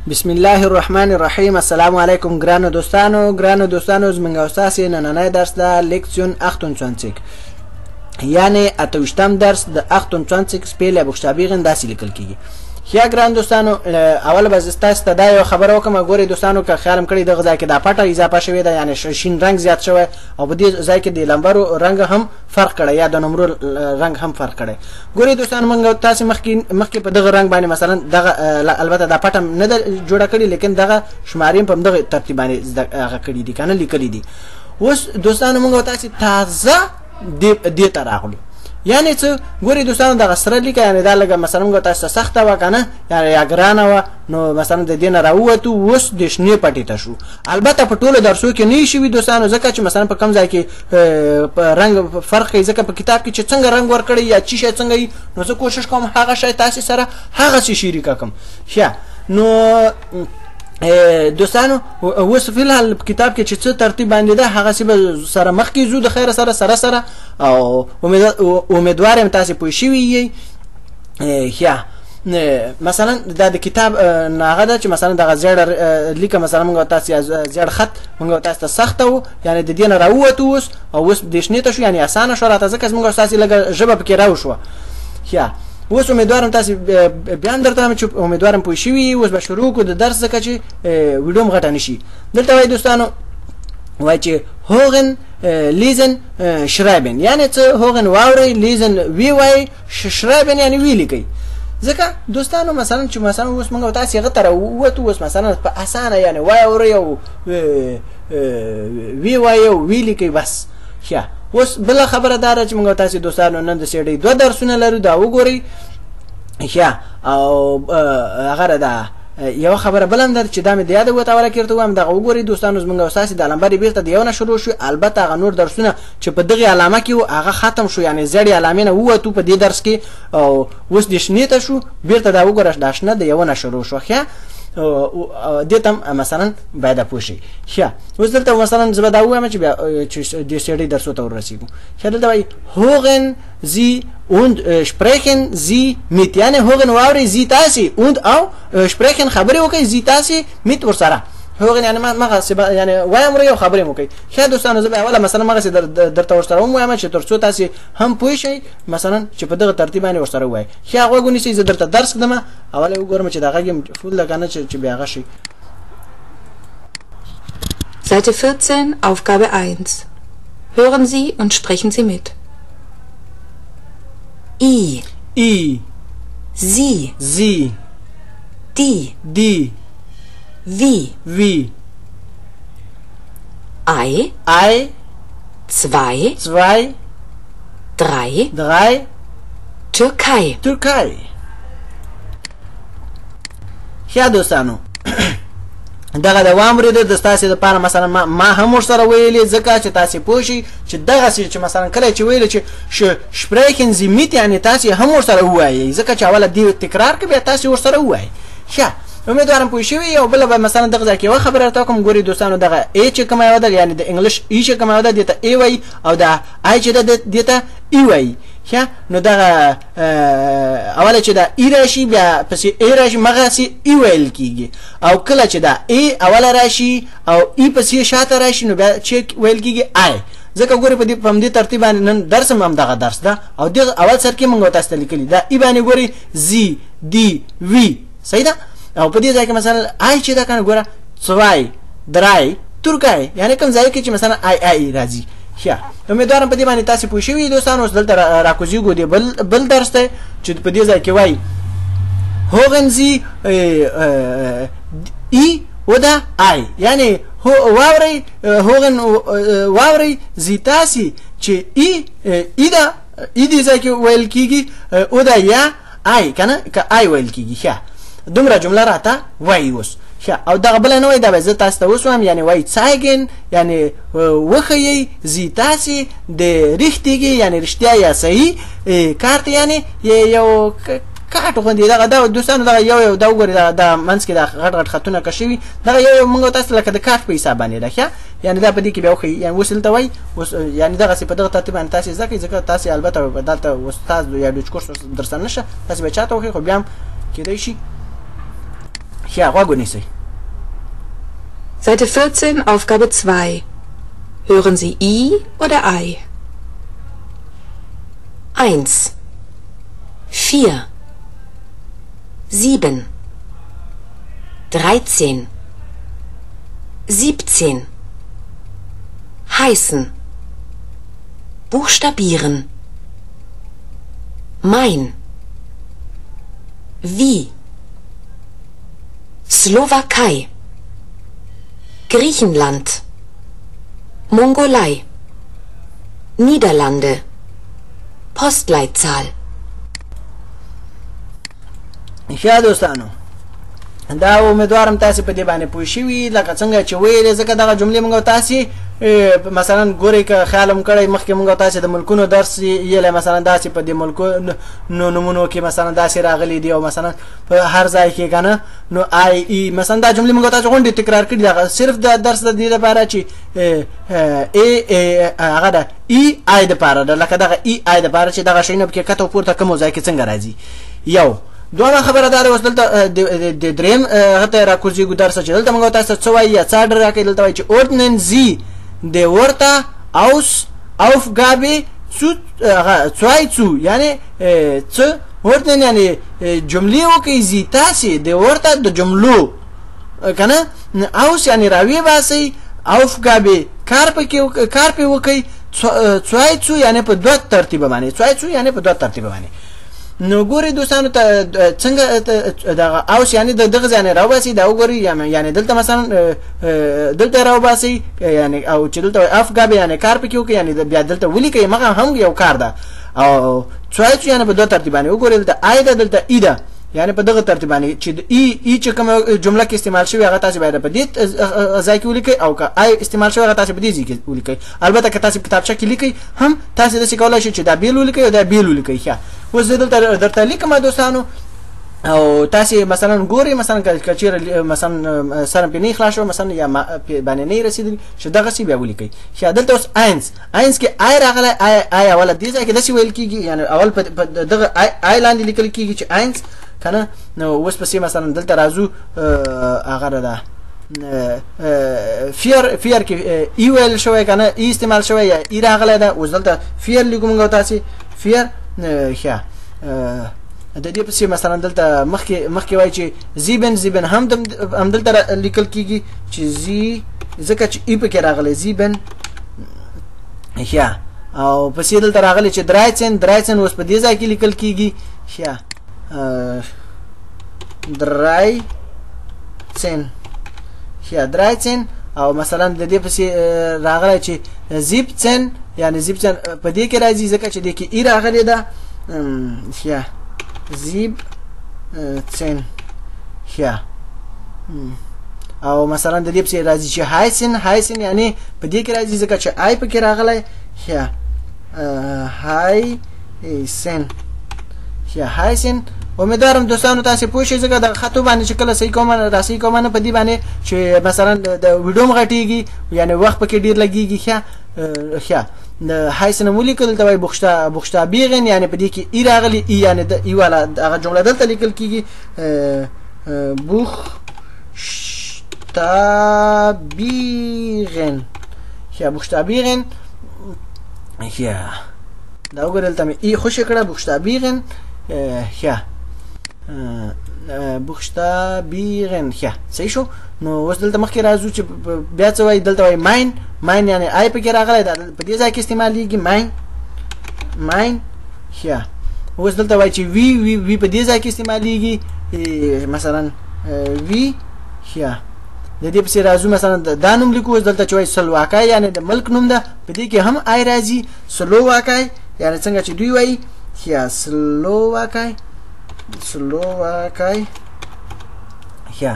بسم الله الرحمن الرحیم. السلام علیکم ګرانو دوستانو. ګرانو دوستانو، زمونږ او ستاسې نننی درس ده Lektion 28، یعنی 28 درس د 28 Spell Buchstabieren داسې لیکل کیږي. ښه ګران دوستانو، اول به زه ستاسو ته دا یو خبره وکړم. ګورئ دوستانو، که خیال هم کړی دغه ځای کې دا پټه اضافه شوې ده، یعنی شین رنګ زیات شوی او په دې ځای کې د لمبرو رنګ هم فرق کړی یا د نمرو رنګ هم فرق کړی. ګورئ دوستانو، موږ تاسې مخکې په دغه رنګ باندې مثلا دغه البته دا پټه نه ده جوړه کړې، لیکن دغه شمارې په همدغه ترتیب باندې هغه کړي دي که نه لیکلي دي. اوس دوستانو موږ تاسې تازه دې ته راغلو، یعنی څه؟ ګورئ دوستانو، دغه سره لیکه، یعنی دا لږه مثلا موږ تاسو ته سخته وه که نه، یعنی یا ګرانه وه، نو مثلا د دې نه راووتو، اوس د شنې پټې ته شو. البته په ټولو درسو کې نه شوي دوستانو، ځکه چې مثلا په کوم ځای کې رنګ فرق کوي، ځکه په کتاب کې چې څنګه رنګ ورکړی یا چی شی څنګه وي، نو زه کوشش کوم هغه شی تاسې سره هغسې شریکه کړم. ښه، نو دوستانو اوس فی الحال په کتاب کې چې څه ترتیب باندې ده هغسې به سره مخکې ځو د خیره سره سره سره، او امیدوار یم تاسې پوه شوي یئ. ښه، مثلا دا د کتاب هغه ده چې مثلا دغه زیړه لیکه، مثلا موږ تاسې زیړ خط موږ تاسې ته سخته و، یعنې د دې نه راووتو اوس، او اوس دې شنې ته شو، یعنې اسانه شوه راته، ځکه زموږ تاسې لږه ژبه پکې راوشوه. ښه، اوس امیدوارم تاسې بیا هم درته وایم چې امیدوارم پوه شوي. اوس به شروع کړو د درس، ځکه چې ویډیو هم غټه نه شي. دلته وایي دوستانو، وایي چې hören lesen schreiben، یعنې څه؟ hören واورئ، lesen وی وایئ، schreiben یعنې وی لیکئ. ځکه دوستانو مثلا چې مثلا اوس موږ تاسې هغه ته راووتو، اوس مثلا په اسانه یعنې واورئ او وی وایئ او وی لیکئ بس. ښه، اوس بله خبره دا ده چې موږ تاسې دوستانو نن د سیډۍ دوه درسونه لرو، دا وګورئ. ښه، او هغه ده یوه خبره بله هم ده چې دا مې د یاده ووته، اوله کې درته ووایم. دغه وګورئ دوستانو، زموږ او ستاسې دا لمبرې بېرته د یو نه شروع شوې. البته هغه نور درسونه چې په دغې علامه کې وو هغه ختم شو، یعنې زړې علامې نه ووتو په دې درس کې، او اوس دې شنې ته شو. بېرته دا وګوره، دا شنه د یوه نه شروع شوه. ښه، دې ته هم مثلا باید پوه شئ. ښه، اوس دلته مثلا زه به دا ووایم چې بیا چې دې سیډۍ درسو ته ورسېږو. ښه، دلته وایي hören Sie und sprechen Sie mit، یعنې hören واورئ، Sie تاسې، und او sprechen خبرې وکړئ، Sie تاسې، mit ورسره. hören یعنې مغه یعنې وایم او خبرې مو کوي. ښه دوستانو، زه به اوله مثلا مغسې درته ورسره ووایم چې تر څو تاسې هم پوه شئ مثلا چې په دغه ترتیب باندې ورسره ووایئ. ښه، غوږ ونیسئ، زه درته درس ږدم. اوله وګورم چې دا غږ یې فول ده که نه، چې بیا هغه شي. Seite 14, Aufgabe 1. Hören Sie und sprechen Sie mit. I. I. Sie. Sie. Die. Die. Wie. Wie. Ei. Ei. Zwei. Zwei. Drei. Drei. Türkei. Türkei. ښه دوستانو، دغه د واورېده د ستاسې دپاره مثلا ما هم ورسره ویلې، ځکه چې تاسې پوه شئ چې دغسې چې مثلا کله چې ویلې چې sprechen Sie mit، یعنې تاسې هم ورسره ووایئ، ځکه چې اوله دې تکرار کړه بیا تاسې ورسره ووایئ. ښه، امیدوارم پوه شوي. او بله به مثلا دغه ځای کې یوه خبره درته وکړم. ګورئ دوستانو، دغه ای چې کومه یوه ده، یعنې د انګلیش ای چې کومه یوه ده دې ته ای وایي، او دا آی چې ده دې ته ای وایي. ښه، نو دغه اوله چې دا ای راشي بیا پسې ای راشي، مغسې ای ویل کېږي، او کله چې دا ای اوله راشي او ای پسې شاته راشي نو بیا چې ویل کېږي آی. ځکه ګورئ په دې په همدې ترتیب باندې نن درس هم همدغه درس ده، او دغه اول سر کې موږ تاسو ته لیکلي دا ای باندې ګورئ زی دی وی، صحیح ده. او په دې ځای کې مثلا آی چې ده که نه، ګوره څوای درای ترکای، یعنې کوم ځای کې چې مثلا آی آی راځي. ښه، امیدوارم په دې باندې تاسې پوه شوي دوستانو. اوس دلته راکوزیږو دې بل درس دی چې په دې ځای کې وایي hören Sie ای oder آی، یعنې واورئ، hören واورئ، Sie تاسې چې ای ای ده، ای دې ځای کې ویل کېږي، oder یا آی که نه، که آی ویل کېږي. ښه، دومره جمله راته وایي اوس. ښه، او دغه بله نه وایي، دا به زه تاسو ته اوس وایم، یعنې وایي zeigen، یعنې وښیئ، Sie تاسې د رښتیږي، یعنې رښتیا یا صحیح کار ته، یعنې یو کاټ غوندې دغه دا دوستانو دغه یو یو دا وګورئ، دغه دا منځ کې دا غټ غټ خطونه کښوي، دغه یو یو موږ تاسو لکه د کاټ په حساب باندې ده. ښه، یعنې دا په دې کې بیا وښیي، یعنې اوس دلته وایي اوس، یعنې دغسې په دغه ترتیب باندې تاسې زده کړئ، ځکه تاسې البته دلته استاد یا Deutschkurs درسره نشته، تاسې به چاته وښیئ، خو بیا هم کېدای شي. ښه غوږ ونیسئ. Seite 14, Aufgabe 2. Hören Sie I oder Ei? 1, 4, 7, 13, 17. Heißen. Buchstabieren. Mein. Wie. Slowakei. Griechenland. Mongolei. Niederlande. Postleitzahl. ښه دوستانو، دا امیدوارم تاسې په دې باندې پوه شوي، لکه څنګه چې ویلې، ځکه دغه جملې موږ تاسې مثلا ګورئ که خیال هم کړی مخکې موږ تاسې د ملکونو درس یلی، مثلا داسې په دې ملکونو نومونو کې مثلا داسې راغلي دي، او مثلا په هر ځای کې که نه نو آی ای مثلا دا جملې موږ تاسې غونډې تکرار کړي، دغه صرف د درس د دې لپاره چې ای هغه ده ای آی دپاره ده، لکه دغه ای آی دپاره چې دغه شیونه پکې کته او پورته کومو ځای کې څنګه راځي. یو دوهمه خبره دا ده اوس دلته د دریم هغه ته راکوزېږو درس چې دلته موږ تاسو ته څه وایي یا څه آرډر راکوي. دلته وایي چې ordnen Sie die Wörter aus Aufgabe zu هغه zwei zu یعنې څه ordnen یعنې جملې وکړئ Sie تاسې د Wörter د جملو که نه aus یعنې راویې باسئ، Aufgabe کار پکې کار پې وکړئ، zwei zu یعنې په دوه ترتیبه باندې، zwei zu یعنې په دوه ترتیبه باندې. نو ګورئ دوستانو ته څنګه دغه اوس یعنې د دغه ځای نه راوباسئ، دا وګورئ یعنې دلته مثلا دلته راوباسئ یعنې او چې دلته Aufgabe یعنې کار پکې وکړئ، یعنې بیا دلته ولیکئ مغه هم یو کار ده، او zwei zu یعنې په دوه ترتیب باندې. وګورئ دلته آی ده دلته ای ده، یعنې په دغه ترتیب باندې چې د ای ای چې کومه جمله کې استعمال شوې هغه تاسې باید په دې ځای کې ولیکئ، او که آی استعمال شوی هغه تاسې په دې ځای کې ولیکئ. البته که تاسې کتابچه کې لیکئ هم تاسې داسې کولای شئ چې دا بېل ولیکئ او دا بېل ولیکئ. ښه اوس زه دلته درته لیکم دوستانو، او تاسې مثلا ګورئ مثلا که چېرې مثلا سره پې نه خلاص شو مثلا یا باندې نه رسېدلي چې دغسې بیا ولیکئ. ښه دلته اوس eins eins کې آی راغلی، آی آی اوله دې ځای کې داسې ویل کېږي، یعنې اول په دغه آی آی لاندې لیکل کېږي چې eins که نه. نو اوس پسې مثلا دلته راځو هغه ده vier vier کې ای ویل شوی که نه، ای استعمال شوی یا ای راغلی ده. اوس دلته vier لیکو موږ تاسې vier. ښه د دې پسې مثلا دلته مخکې وایي چې sieben sieben هم همدلته لیکل کېږي چې زی ځکه چې ای پکې راغلی sieben. ښه او پسې دلته راغلی چې dreizehn dreizehn اوس په دې ځای کې لیکل کېږي. ښه dreizehn ښه dreizehn. او مثلا د دې پسې راغلی چې siebzehn یعنې siebzehn په دې کې راځي ځکه چې دې کې ای راغلی ده. ښه siebzehn. ښه او مثلا د دې پسې راځي چې heißen heißen یعنې په دې کې راځي ځکه چې آی پکې راغلی. ښه heißen. ښه heißen. امیدوارم دوستانو تاسې پوه شئ ځکه دغه خطو باندې چې کله صحیح کوم را صحیح کوم نه په دې باندې چې مثلا د ویډیو هم غټېږي یعنې وخت پکې ډېر لګېږي. ښه ښه د heißen هم ولیکل. دلته وایي buchstabieren یعنې په دې کې ای راغلی، ای یعنې د ای والا هغه جمله دلته لیکل کېږي. buchstabieren. ښه buchstabieren. ښه دا وګوره دلته مې ای خوشې کړه buchstabieren. ښه buchstabieren. ښه صحیح شو. نو اوس دلته مخکې راځو چې بیا څه وایي. دلته وایي mein mein یعنې آی پکې راغلی دا په دې ځای کې استعمالیږي mein mein. ښه اوس دلته وایي چې wie wie wie په دې ځای کې استعمالیږي مثلا wie. ښه د دې پسې راځو مثلا دا نوم لیکو. اوس دلته چې وایي Slowakei یعنې د ملک نوم ده، په دې کې هم آی راځي Slowakei یعنې څنګه چې دوی وایي. ښه Slowakei Slowakei. ښه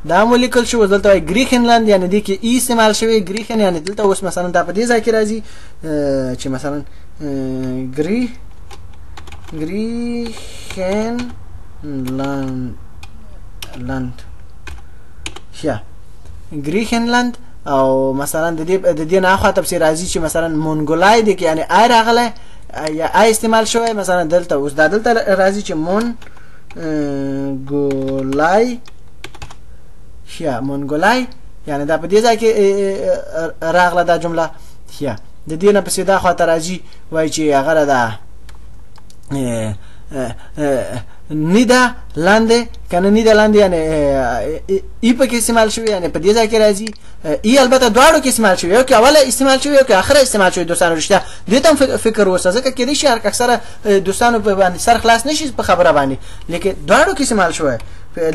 دا هم ولیکل شو. اوس دلته وایي Griechenland یعنې دې کې ای استعمال شوی Griechen یعنې دلته اوس مثلا دا په دې ځای کې راځي چې مثلا Griechenland. ښه Griechenland. او مثلا د دې نه اخوا ته پسې راځي چې مثلا Mongolei دې کې یعنې آی راغلی یا آی استعمال شوی. مثلا دلته اوس دا دلته راځي چې Mongolei. ښه مونګولای یعنی دا په دې ځای کې راغله دا جمله. ښه د دې نه پسې دا خواته راځي، وایي چې هغه ده نیده لاندې که نه نیده لاندې، یعنې ای پکې استعمال شوی، یعنې په دې ځای کې راځي. ای البته دواړو کې استعمال شوی، یو کې اوله استعمال شوی، یو کې اخره استعمال شوی. دوستانو رښتیا دې ته هم فکر وسه، ځکه کېدای شي اکثره دوستانو په باندې سر خلاص نه شي په خبره باندې، لیکن دواړو کې استعمال شوی،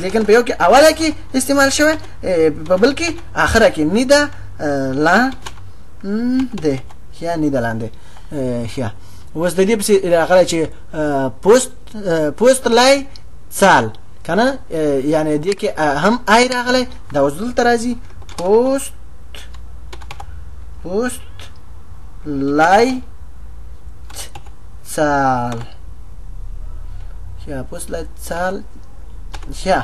لیکن په یو کې اوله کې استعمال شوی، په بل کې اخره کې. نیده لاندې، ښه نیده لاندې. ښه اوس د دې پسې راغلی چې پوست لای څال که نه، یعنې دې کې هم آی راغلی، دا اوس دلته راځي پوست لای څال. ښه پوست لای څال. ښه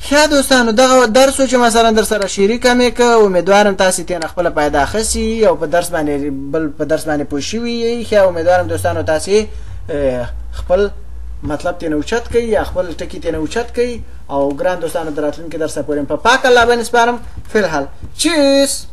ښه دوستانو دغه درس و چې مثلا در سره شریکه مې که، امیدوارم تاسې ترې نه خپله پیدا اخیستي او په درس باندې بل په درس باندې پوه شوي یئ. ښه امیدوارم دوستانو تاسې خپل مطلب ترې نه اوچت کړئ یا خپل ټکي ترې نه اوچت کړئ. او ګران دوستانو د راتلونکي درس پورې په پاک الله باندې سپارم. فی الحال چیس.